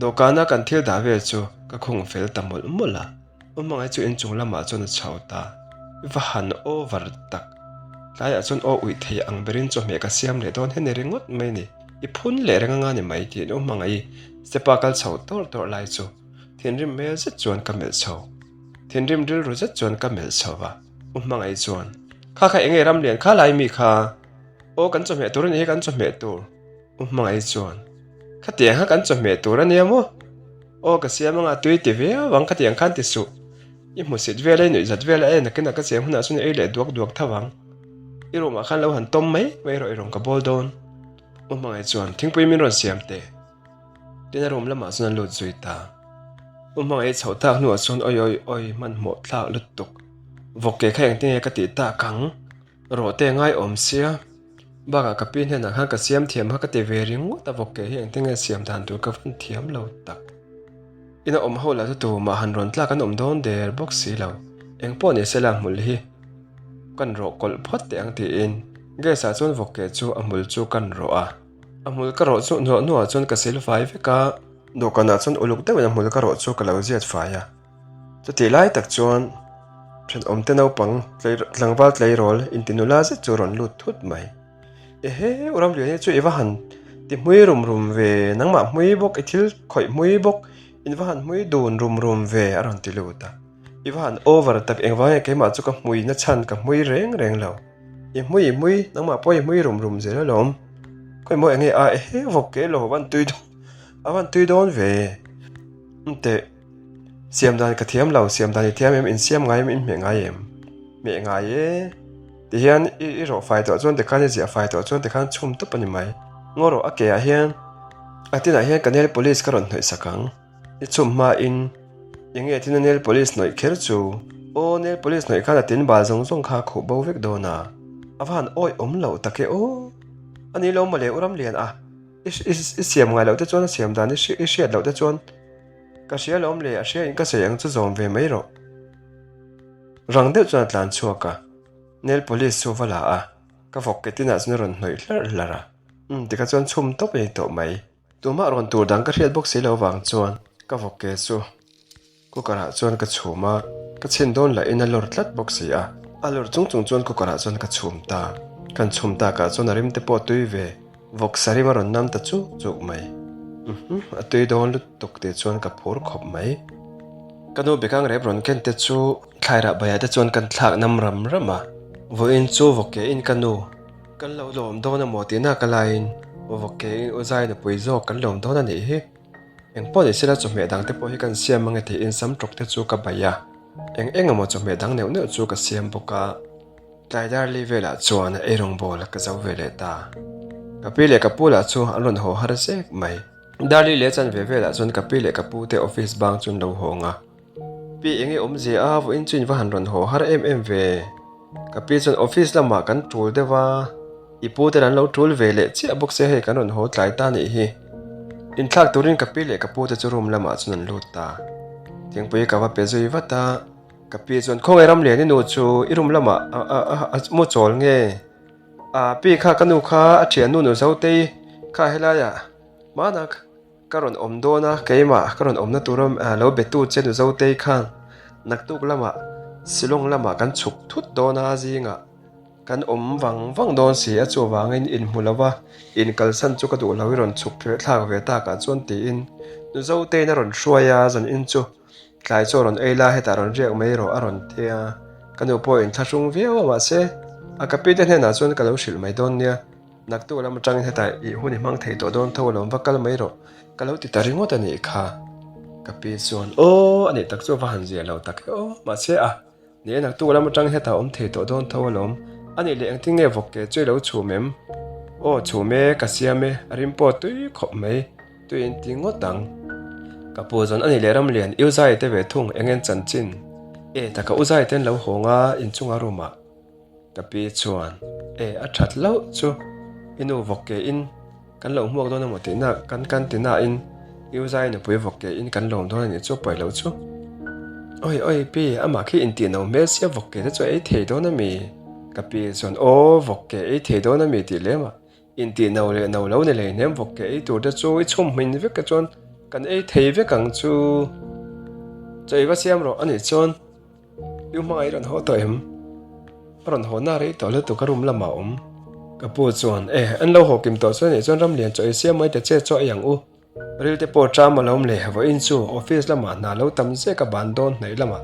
Dawhkana kan thil dah vel chu ka khung fel ta mawlh mawlh a. U hmangaih chu inchung lamah chuan a chho ta. I va han over tak. Tlaiah chuan aw uih thei ang berin chawhmeh ka siam leh dawn heni ringawt mai ni. I phun leh reng anga ni mai tiin u hmangaih step a kal chho tawrh tawrh lai chu thinrim hmel zet chuan ka melh chho. Thinrim rilru zet chuan ka melh chho va. U hmangaih chuan, Kha kha enge Ramlian kha lai mi kha? Aw kan chawhmeh tur a ni hi kan chawhmeh tur. U hmangaih chuan, Khatiang kha kan chawhmeh tur a nia maw? Aw ka siam anga tui ti viau ang khatiang khan ti suh. I hmusit vel a i nuih zat vel a e nakin a ka cheng hunah chuan i ei leh duak duak tho ang. I room ah khan lo han tawm mai mai rawh i rawn ka bawl dawn. U hmangaih chuan, Thingpui min rawn siam teh. Tin a room lamah chuan a lut zui ta. U hmangaih chhoh tak hnuah chuan awi awi awi hmanhmawh thlak lutuk. Vawk ke kha engtin nge ka tih tak ang? Rawh te ngai awm sia. Bakah ka pi hnenah khan ka siam thiam kha ka ti ve ringawt a vawk ke hi engtin nge siam dan tur ka van thiam lo tak. Ina awm ho lah chu tumah han rawn tlak an awm dawn der bawk si lo. Eng pawh ni sela hmul hi kan rawh kawlh phawt teh ang tiin gas ah chuan vawk ke chu a hmul chu kan rawh a. A hmul ka rawh chu hnuah hnuah chuan ka sil fai vek a. Dawhkanah chuan uluk deuhin a hmul ka rawh chu ka lo ziat fai a. Chutih lai tak chuan. Thenawmte naupang tlangval tleirawl intinula zet chu a rawn lut thut mai. Ehe, u Ramliani chu i va han ti hmui rum rum ve, nangmah hmui bawk, i thil khawih hmui bawk, in va han hmui dun rum rum ve a rawn ti lut a. I va han over tak, engvang nge keimah chu ka hmui na chhan ka hmui reng reng lo. I hmui i hmui, nangmah pawh i hmui rum rum zel alawm. Khawimaw enge a, ehe vawk ke lo, a van tui dawn, a van tui dawn ve. Teh. Siam dan ka thiam lo, siam dan i thiam em, in siam ngai em, in hmeh ngai em? Hmeh ngai e. Tihian i i rawh fai tawh chuan tikhan i ziah fai tawh chuan tikhan chhum tawp a ni mai. Ngaw rawh a ke ah hian a tinah hian ka nail polish ka rawn hnawih sak ang. I chhum hma in eng nge tina nail polish hnawih kher chu? Aw nail polish hnawih khan a tin bal zawng zawng kha a khuh bo vek dawn a. A va han awih awm loh tak e aw. A ni lo mawle u Ramlian a. I i siam ngai loh te chuan a siam dan i hriat loh te chuan Ka hria lawm le, a hria in ka sawi ang chu zawm ve mai rawh. Rang deuh chuan a tlan chhuak a, nail polish chu a va la a, ka vawk ke tinah chuan a rawn hnawih hlarh hlarh a. Umm tikha chuan chhum tawp a ni tawh mai. Tumah rawn tur dang ka hriat bawk si lo vang chuan ka vawk ke chu cooker ah chuan ka chhum a, ka chhin dawn lahin a lawr tlat bawk si a. A lawr chung chung chuan cooker ah chuan ka chhum ta. Kan chhum takah chuan a rim te pawh a tui ve. Vawk sarim a rawn nam ta chuk chuk mai. Uhmm, a tui dawn lutuk tih chuan ka phur khawp mai. Ka nu bekang rep rawn ken te chu thlairah baiah te chuan kan thlak nam ram ram a. Vawiin chu vawk ke in ka nu kan lo lawm dawn amaw tihna ka laiin vawk ke in u zai nupui zawk kan lawm dawn a nih hi. Engpawh ni sela chawhmeh dang te pawh hi kan siam ange tiin sam tawk te chu ka baih a. Eng eng emaw chawhmeh dang neuh neuh chu ka siam bawk a. Tlai darli velah chuan eirawngbawl ka zo ve leh ta. Ka pi leh ka pu lah chu an rawn haw har zek mai. Darli leh chanve velah chuan ka pi leh ka pu te office bang chu an lo hawng a. Pi eng nge awmzia a, vawiin chu in va han rawn haw har em em ve. Ka pi chuan office lamah kan tul deuh a, i pu ten an lo tul ve leh chiah bawk sia hei kan rawn haw tlai ta nih hi. Inthlak turin ka pi leh ka pu te chu room lamah chuan an lut ta. Thingpui ka va pe zui vat a. Ka pi chuan khawngaih ram lian i nu chu i room lamah a mu chawl nge? A pi kha ka nu kha a thiannu nu Zotei kha helaiah hmanah ka rawn awm dawn a, keimah ka rawn awmna tura lo betu che nu Zotei khan naktuk lamah Shillong lamah kan chhuk thut dawn a zingah kan awm vang vang dawn si a chuvangin inhmu lo va inkalsan chu ka duh lo i rawn chhuk thlak ve takah chuan tiin nu Zoteiin a rawn hruai a zanin chu. Tlai chu a rawn ei la, hetah rawn riak mai rawh a rawn ti a, ka nu pawh in thlahrung viau a mahse a ka pi te hnenah chuan ka lo hrilh mai dawn nia, naktuk lam atangin hetah i hun i hmang thei tawh dawn tho alawm va kal mai rawh ka lo ti ta ringawt a nih kha. Ka pi chuan aw a nih tak chu a va han zia lo tak e aw mahse a Ni e, naktuk lam atang hetah awm thei tawh dawn tho alawm. A nih leh engtin nge vawk ke chu i lo chhum em? Aw, chhum e, ka siam e, a rim pawh tui khawp mai, tui in ti ngawt ang. Ka pu zawn a nih leh Ramlian, i uzai te ve thung, eng en chanchin? E, taka uzai te an lo hawng a, inchunga room ah. Ka pi chuan, E, a that loh chu, i nu vawk ke in kan lo hmuak dawn emaw tihna kan kan ti nain i u zai nupui vawk ke in kan lawm dawn a nih chu pawi lo chu. Oi oi pi, amah khi intih no hmel sia vawk ke te chu a ei thei dawn a mi? Ka pi chuan, Aw, vawk ke ei thei dawn a mi tih lem a, intih no leh no lo ni hleihnem vawk ke ei tur te chu i chhum hmin vek te chuan kan ei thei vek ang chu. Chaw i va siam rawh a nih chuan. I hmangaih rawn haw tawh em? A rawn haw na rei tawh lutuk a room lamah a awm. Ka pu chuan, E, an lo haw kim tawh chuan nih chuan Ramlian chaw ei siam mai ta che chaw ei ang u. Ril te pawh ṭam a lo awm leh vawiin chu office lamah hna lo tam zek a ban dawn hnaih lamah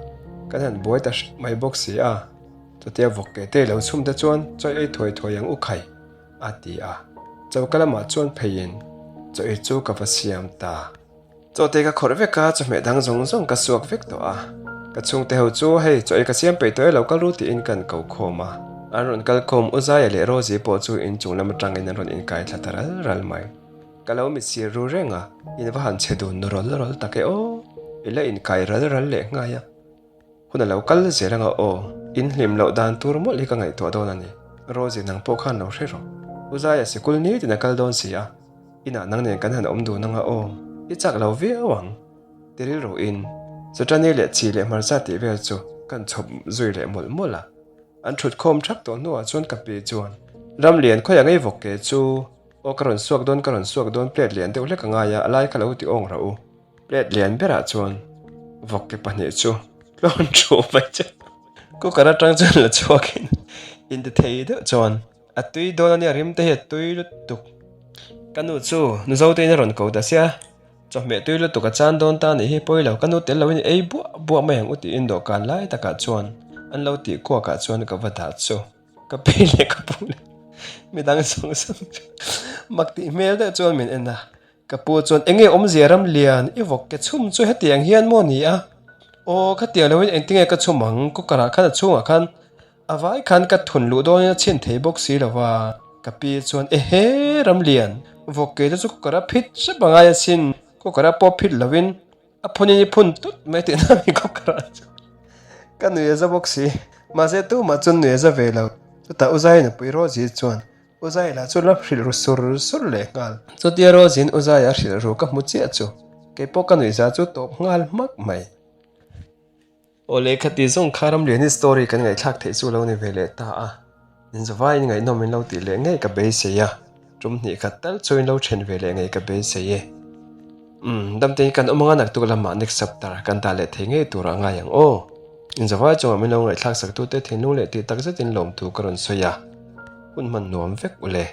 kan han buai ta hrep mai bawk si a. Chutia vawk ke te lo chhum te chuan chaw ei thuai thuai ang u khai a ti a. Choka lamah chuan pheiin chaw ei chu ka va siam ta. Chawte ka khawrh vek a, chawhmeh dang zawng zawng ka suak vek tawh a. Ka chhungte ho chu hei chaw ei ka siam peih tawh e lo kal ru tiin kan ko khawm a. An rawn kal khawm U Zaia leh Rosie pawh chu inchung lam atangin an rawn inkai thla ta ral ral mai. Ka lo mitsir ru reng a, in va han chhe dun rawlh rawlh tak e aw, i la inkai ral ral leh nghai a. Hun a lo kal zel anga aw, in hlim loh dan tur mawlh hi ka ngaihtuah dawn a ni. Rosie nang pawh khan lo hre rawh. U Zaia sikul nitin a kal dawn si a, inah nang nen kan han awm dun anga aw, i chak lo viau ang. Ti rilruin, Chutani leh chi leh hmarcha tih vel chu kan chhawp zui leh mawlh mawlh a. An thut khawm thap tawh hnuah chuan ka pi chuan, Ramlian khawiah ngei vawk ke chu? Aw ka rawn suak dawn ka rawn suak dawn plate lian deuh hlek a ngai a, a lai kha lo ti awng rawh u. Plate lian berah chuan vawk ke pahnih chu tlawn thu mai che. Cooker atang chuan la chhuakin intithei deuh chuan a tui dawn a nia rim te hi a tui lutuk. Ka nu chu nu Zotein a rawn ko ta sia, chawhmeh tui lutuk a chan dawn ta nih hi pawi lo, ka nu tel loin i ei buah buah mai ang u tiin dawhkan lai takah chuan an lo tih kuakah chuan ka va dah chu. Ka pi leh ka pu leh midang zawng zawng chu mak tih hmel deuh chuan min en a, ka pu chuan enge awmzia ram lian i vawk ke chhum chu hetiang hian maw ni a? Aw khatiang loin engtinge ka chhum ang cooker ah khan a chhungah khan a vai khan ka thun luh dawnin a chhin thei bawk si lo va, ka pi chuan ehe ram lian vawk ke te chu cooker a phit hrep a ngai asin cooker a pawp phit loin A phunin i phun tut mai tih na mi kawp ka rah chu. Ka nui a za bawk si. Mahse tumah chuan nui a za ve lo. Chutah U Zai nupui Rosie chuan U Zai lah chu la hrilh ru sur sur leh nghal. Chutia Rosie'n U Zai a hrilh ru ka hmu chiah chu keipawh ka nuihza chu tawp nghal hmak mai. Aw lehkha tih zawng kha Ramliani story kan ngaihthlak theih chu lo ni ve leh ta a, inzawvaiin ngaihnawm in lo tih leh ngei ka beisei a, tum hnih khat tal chu in lo then ve leh ngei ka beisei e. Umm, damtein kan awm anga naktuk lamah next chapter kan dah leh thei ngei turah ngai ang aw. Inzawvai chungah min lo ngaihthlak saktute thinlung leh tih tak zetin lawmthu ka rawn sawi a, hun hman nuam vek u le.